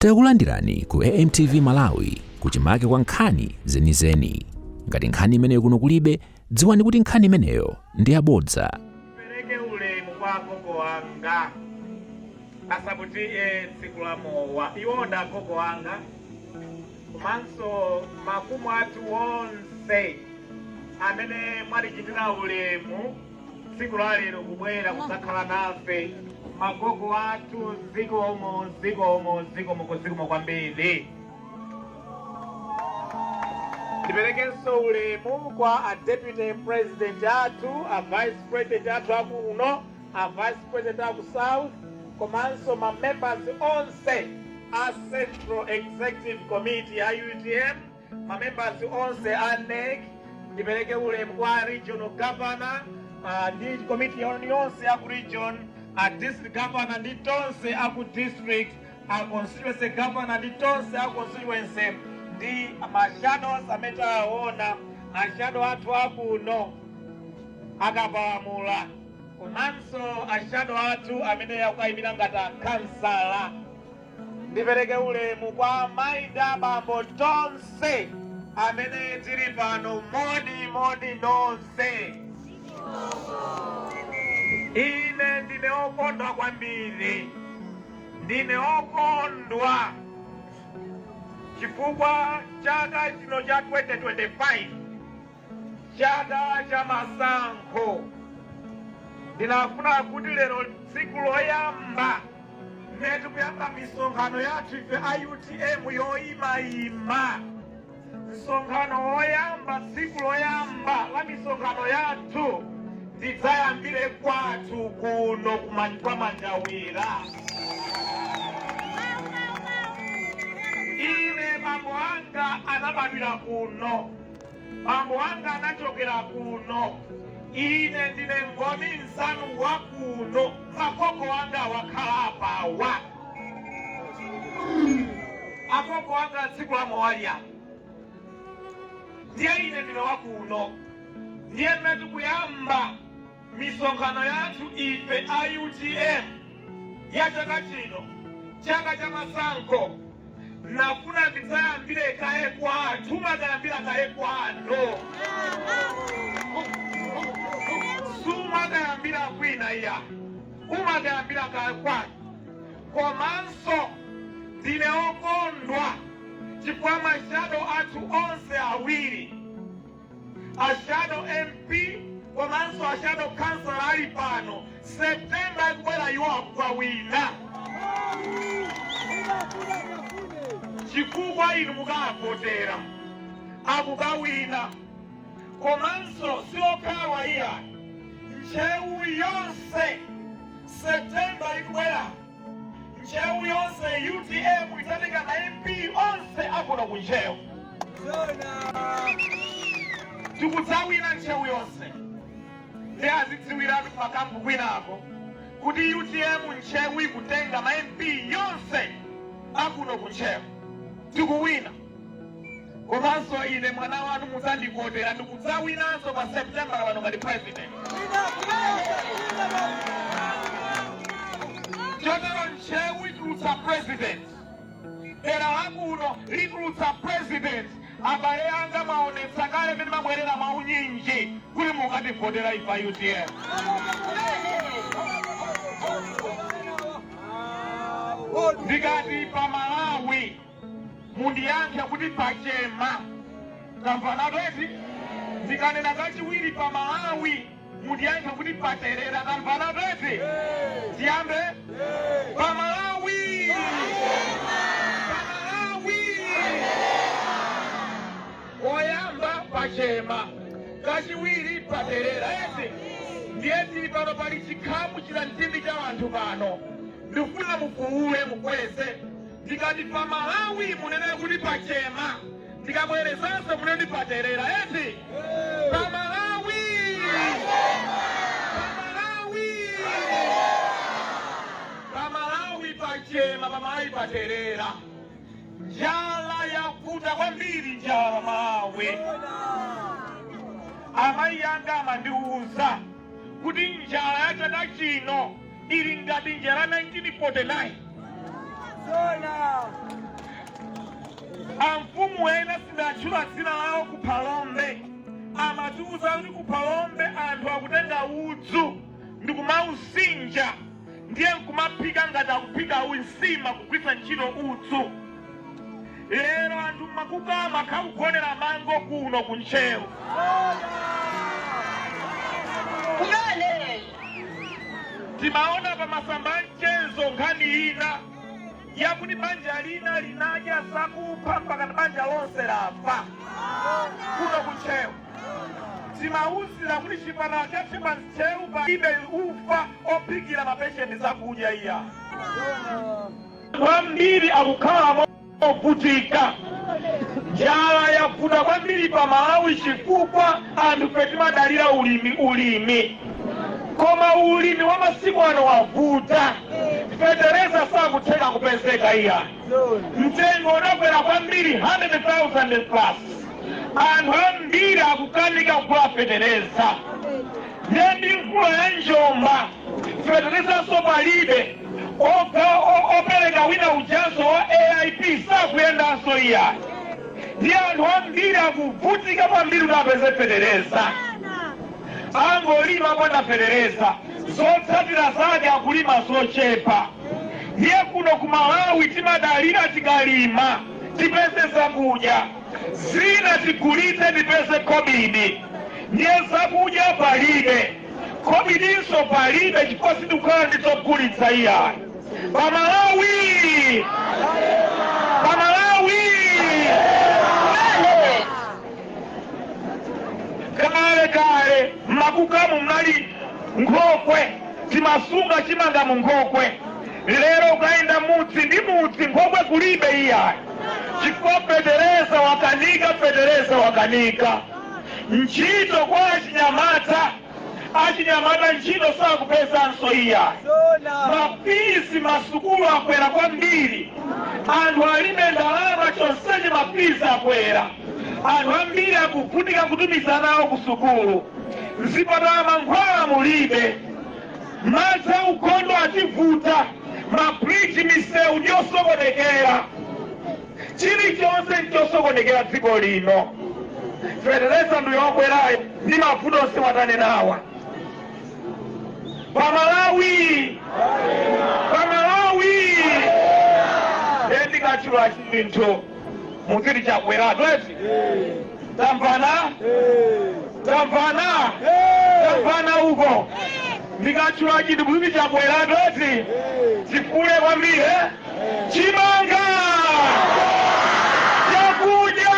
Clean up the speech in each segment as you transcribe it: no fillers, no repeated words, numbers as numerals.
Takulandirani ku AMTV Malawi kuchimake kwa nkhani zenizeni. Ngati nkhani imeneyo kuno kulibe, dziwani kuti nkhani imeneyo ndi yabodza. Pereke ulemu kwa agogo anga asaputiye tsiku la mowa. Iwo ndi agogo anga komanso mafumu athu onse amene mwatichitira ulemu tsiku la lero kubwera kudzakhala nafe, magogo athu, zikomo, zikomo, zikomo, zikomo kwambiri. Ndiperekenso ulemu kwa a deputy president athu, a vice president athu akuno, a vice president aku South, komanso ma members onse a Central Executive Committee ya UTM, ma members onse a NEC. Ndipereke ulemu kwa regional governor ndi committee yonse ya ku region, a district governor ndi tonse aku district, a constituency governor ndi tonse a constituency, ndi ma shadows amene tawaona, a shadow athu akuno akapalamula, komanso a shadow athu amene akukayimira ngati akhansala. Ndipereke ulemu kwa amayi ndi abambo tonse amene tili pano. Moni, moni nonse. Ine ndine okondwa kwambiri, ndine okondwa chifukwa chaka chino cha 2025, chaka cha masankho, ndinafuna kuti lero, tsiku loyamba mmene tikuyamba misonkhano yathu ife a UTM yoyimayima, msonkhano woyamba, tsiku loyamba la misonkhano yathu, ndidzayambire kwathu kuno kwa Manjawira. Ine bambo anga anabadwira kuno, bambo anga anachokera kuno, ine ndine ngoni mzanu wa kuno. Makoko anga wakhala apawa, akoko anga tsiku la mowalya. Ndiye ine ndine wa kuno. Ndiye mmene tikuyamba misonkhano yathu ife a UTM ya chaka chino, chaka cha masankho, nafuna ndidzayambire kaye kwathu. Umakayambira kaye kwanu, sumakayambira kwina iya, umakayambira kaye kwanu. Komanso ndine okondwa chifukwa ma shadow athu onse awiri, a shadow MP komanso a shadow council, ali pano. September ikubwera iwo akukawina chifukwa inu mukavotera, akukawina. Komanso siokhawa iya, Ntcheu yonse, September ikubwera Ntcheu yonse UTM idzatenga ma MP onse akuno ku Ntcheu. Tikudzawina Ntcheu yonse. Ndi azidziwiratu makampu kwinako kuti UTM Ntcheu ikutenga ma MP yonse akuno ku Ntcheu, tikuwina. Komanso ine mwana wanu, mudzandivotera, ndikudzawinanso pa September pano ngati president. Chotero Ntcheu itulutsa president, dera lakuno litulutsa president. Abale anga, mwaonetsa kale mmene mabwerera mwaunyinji kuti mukativotera ife a UTM. Ndikati pa Malawi, mundiyankhe kuti pachema. Tamvanatu eti? Ndikanena kachiwiri pa Malawi, mundiyankhe kuti paterera. Tamvanatu eti? Tiyambe. Pa Malawi, pa Malawi. Koyamba pachema, kachiwiri paterera eti? Ndiye tili pano, pali chikhamu chila mtindi cha anthu pano. Ndikufuna mufuule, mukweze. Ndikati pa Malawi, munene kuti pachema. Ndikabwerezanso, munene paterera eti? Pa Malawi, pa Malawi, pa Malawi pachema, pa Malawi paterera. Njala yavuta kwambiri, njala pa Malawi. Amayi anga amandiuza kuti njala ya chaka chino ili ngati njala 1949. Amfumu ena sindatchula dzina lawo ku Phalombe amatiuza kuti ku Phalombe anthu akutenga udzu ndikumausinja, ndiye nkumaphika ngati akuphika nsima kugwiritsa ntchito udzu. Lero anthu mmakuka akhakugonera mango kuno ku Ntcheu. Kumene. Timaona pa masamba a mchezo nkhani ina yakuti banja lina linadya zakupha mpaka banja lonse lafa kuno ku Ntcheu. Timauzira kuti chipatala cha Ntcheu palibe ufa ophikira ma patient zakudya iya. Kwambiri akukhala movutika, njala yavuta kwambiri pa Malawi chifukwa anthu fe timadalira ulimi, ulimi koma ulimi wa masiku ano wavuta. Fetereza sakutheka kupezeka iya, mtengo unakwera kwambiri, 100,000 plus. Anthu ambiri akukanika kugula fetereza. Ndiye ndi mvula ya njomba, feterezanso palibe. Opereka wina ujanso wa AIP sakuyendanso iya. Ndiye anthu ambiri akuvutika kwambiri kuti apeze fetereza, angolima panda fetereza, zotsatira zake akulima zochepa. Ndiye kuno ku Malawi timadalira tikalima tipeze zakudya, zina tigulitse tipeze khobidi. Ndiye zakudya palibe, khobidinso palibe, chifukwa sitikukhala ndi zogulitsa iyayi. Pamalawi, pamalawi Kumene. Kale kale mmakukamu mnali nkhokwe, timasunga chimanga mu nkhokwe. Lero ukayenda mudzi ndi mudzi, nkhokwe kulibe iyayi, chifukwa fetereza wakanika, fetereza wakanika. Ntchito kwa achinyamata, achinyamata ntchito sakupezanso iyayi. Ma fees masukulu akwera kwambiri, anthu alibe ndalama, chonsechi ma fees akwera, anthu ambiri akuvutika kutumiza nawo ku sukulu. Mzipatala mankhwala mulibe, madzi aukhondo ativuta, ma bridge, misewu ndiyosokonekera, chilichonse nchosokonekera dziko lino. Fetereza ndiyokwerayo ndi mavuto onse watanenawa. Pamalawi, pamalawi ndikatchula chinthu muziti chakweratu eti. Tamvana, tamvana, tamvana uko. Ndikatchula chinthu muziti chakweratu eti. Chifule kwambiri, eh? Chimanga, chakudya,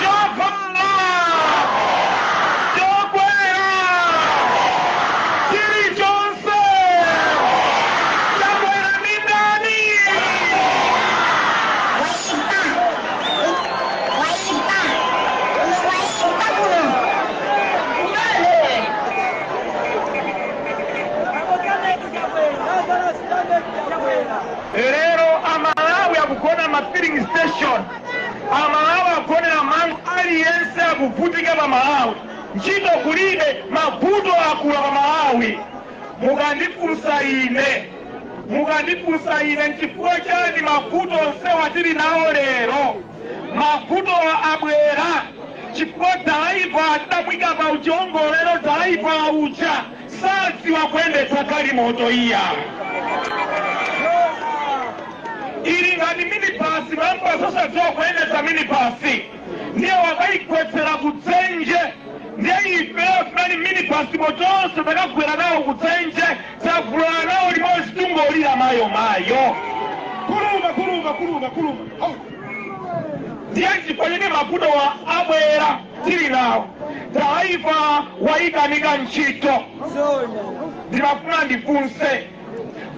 chovala, chokwera, chilichonse chakwera ndi ndani? Waipa. Waipa. Waipa kuno. Kumene. Lero Amalawi akugona ma filling station, Amalawi akugonera mango, aliyense akuvutika pa Malawi, ntchito kulibe, mavuto akula pa Malawi. Mukandifunsa ine, mukandifunsa ine, nchifukwa chani mavuto onsewa tili nawo lero? Mavuto abwera chifukwa driver tidamwika pa uchiongolero, driver uja sadziwa kuyendetsa galimoto iya. Ili ngati minibus, mampasa osadziwa kuyendetsa minibus, ndiye wakayigwetsera kudzenje. Ndiye ifeyo tinali minibus motonse takagwera nawo kudzenje, tavulana nawo limodzi, tungolira mayo mayo. Kuluma, kuluma, kuluma, kuluma. Au. Ndiye chifukwa chake mavuto wa abwera tili nawo, driver wayikanika ntchito. Ndimafuna ndifunse,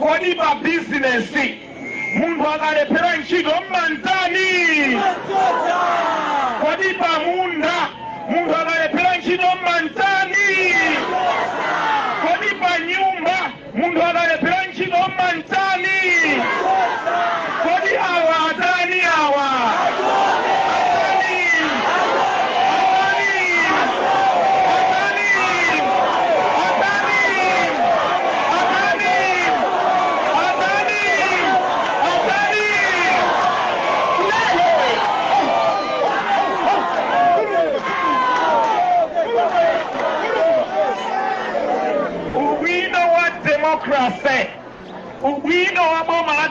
kodi pa bizinesi munthu akalephera ntchito mmantani? Kodi pa munda munthu akalephera ntchito mmantani? Kodi pa nyumba munthu akalephera ntchito mmantani? Kodi awa atani? Awa atani? Atani? Atani? Atani? Atani? Atani?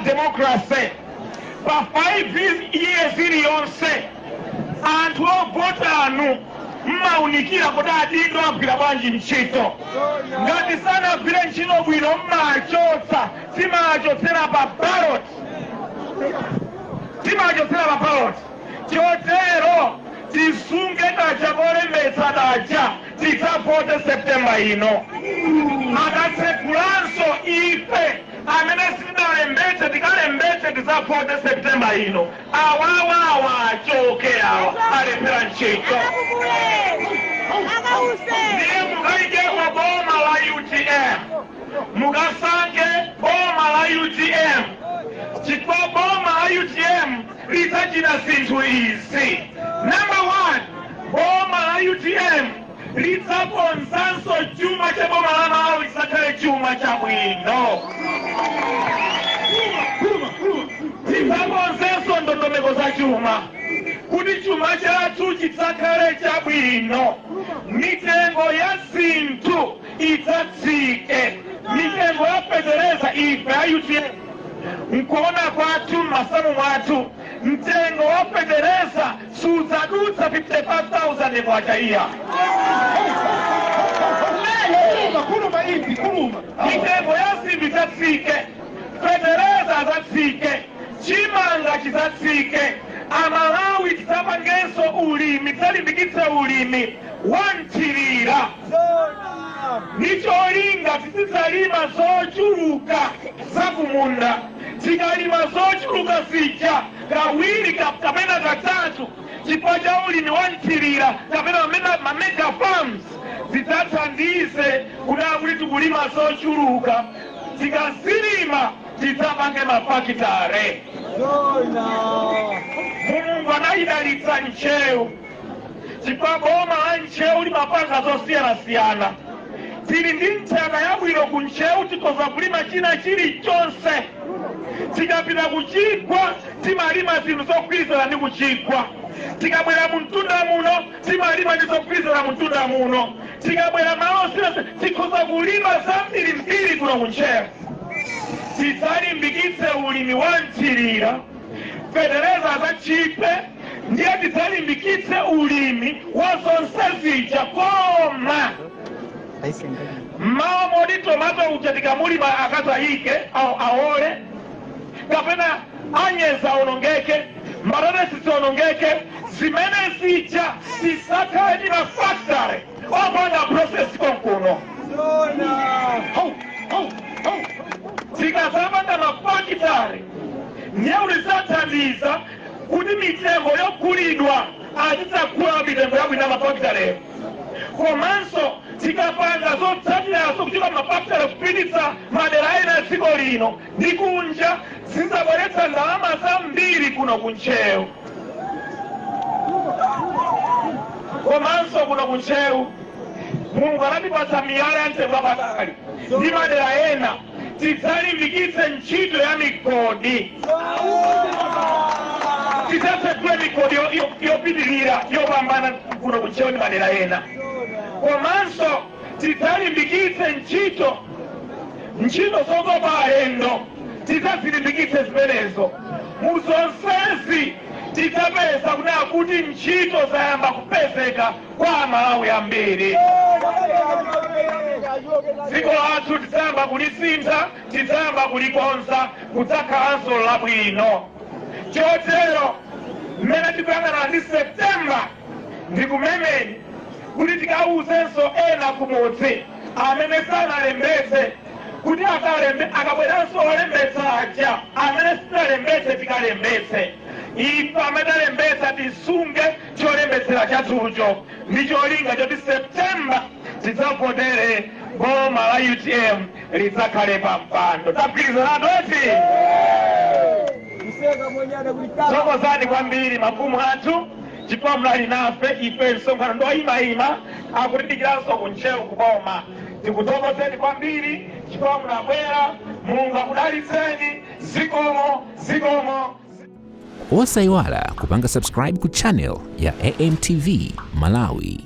democracy, pa 5 years iliyonse anthu ovota anu mmaunikira kuti adindo agwira bwanji ntchito. Ngati sanagwire ntchito bwino, mmachotsa, timachotsera pa ballot, timachotsera pa ballot. Chotero tisunge kaja kolembetsa kaja, tidzavote September ino. Akatsegulanso, ife amene sitinalembetse tikalembetse, tidzavote September ino. Awawawa achoke, awa alephera ntchito. Ndiye mukayikeko boma la UTM, mukasankhe boma la UTM, chifukwa boma la UTM lidzachita zinthu izi. Number one, boma la UTM lidzakonzanso chuma cha boma la Malawi, chisakhale chuma chabwino. Tidzakonzenso ndondomeko za chuma kuti chuma chathu chidzakhale chabwino, mitengo ya zinthu idzatsike, mitengo ya fetereza. Ife a UTM, nkuona kwathu, m'masamu mwathu, mtengo wa fetereza sudzadutsa 55,000 kwacha iya. Kuluma, kuluma impi, kuluma. Mitengo ya zinthu idzatsike, fetereza adzatsike, chimanga chidzatsike. Amalawi tidzapangenso ulimi, tidzalimbikitse ulimi wanthirira ndi cholinga tizidzalima zochuluka zakumunda. Tikalima zochuluka zija kawiri kapena katatu chifukwa cha ulimi wanthirira kapena ma mega farms, zidzathandize kudaa kuti tikulima zochuluka. Tikazilima, tidzapange mafakitare. Mulungu anayidalitsa Ntcheu chifukwa boma la Ntcheu limapanga zosiyanasiyana. Tili ndi nthaka yabwino ku Ntcheu, tikhoza kulima china chilichonse. Tikapita kuchigwa, timalima zinthu zogwirizana ndi kuchigwa. Tikabwera mu mtunda muno, timalima ndi zogwirizana mu mtunda muno. Tikabwera malo osiyana, tikhoza kulima zambirimbiri kuno ku Ntcheu. Tidzalimbikitse ulimi wa mthirira, fetereza zachipe, ndiye tidzalimbikitse ulimi wa zonse zija. Koma mmawa moti tomato uja tikamulima akatayike au aole kapena anyeza aonongeke, mbatatesi zionongeke, zimene zija tisakhale ndi mafactory opanga process konkuno. Tikazapanga mafakitare, ndiye kuti zathandiza kuti mitengo yogulidwa azidzagula mitengo yabwino mafakitareyo. Komanso tikapanga zotsatirazo kuchoka mafakitare kupititsa madera ena a dziko lino ndi kunja, zidzabweretsa ndalama zambiri kuno kuntcheu. Komanso kuno kuntcheu Mulungu anatipatsa miyala ya mtengo wapatali ndi madera ena. Tidzalimbikitse ntchito ya migodi, tidzatsekule migodi yopitirira yopambana kuno kuntcheu ndi madera ena. Komanso tidzalimbikitse ntchito zokopa alendo, tidzazilimbikitse zimenezo. Muzonsezi tidzapeza kunena kuti ntchito zayamba kupezeka kwa Amalawi ambiri. Dziko lathu tidzayamba kulisintha, tidzayamba kulikonza, kudzakhalanso labwino. Chotero mmene tikuyang'ana ndi September, ndikumemeni kuti tikawuzenso ena kumudzi amene sanalembetse kuti akalembe. Akabweranso olembetsa aja, amene sitinalembetse tikalembetse. Ife amene talembetsa tisunge cholembetsera chathucho ndi cholinga choti September tidzavotere boma la UTM lidzakhale pa mpando. Tagwirizana toti? Thokozani kwambiri mafumu athu chifukwa munali nafe. Ife msonkhano ndoyimayima, akutidikiranso kuntcheu kuboma. Tikuthokozeni kwambiri chifukwa munabwera. Mulungu akudalitseni. Zikomo, zikomo. Osayiwala kupanga subscribe ku channel ya AMTV Malawi.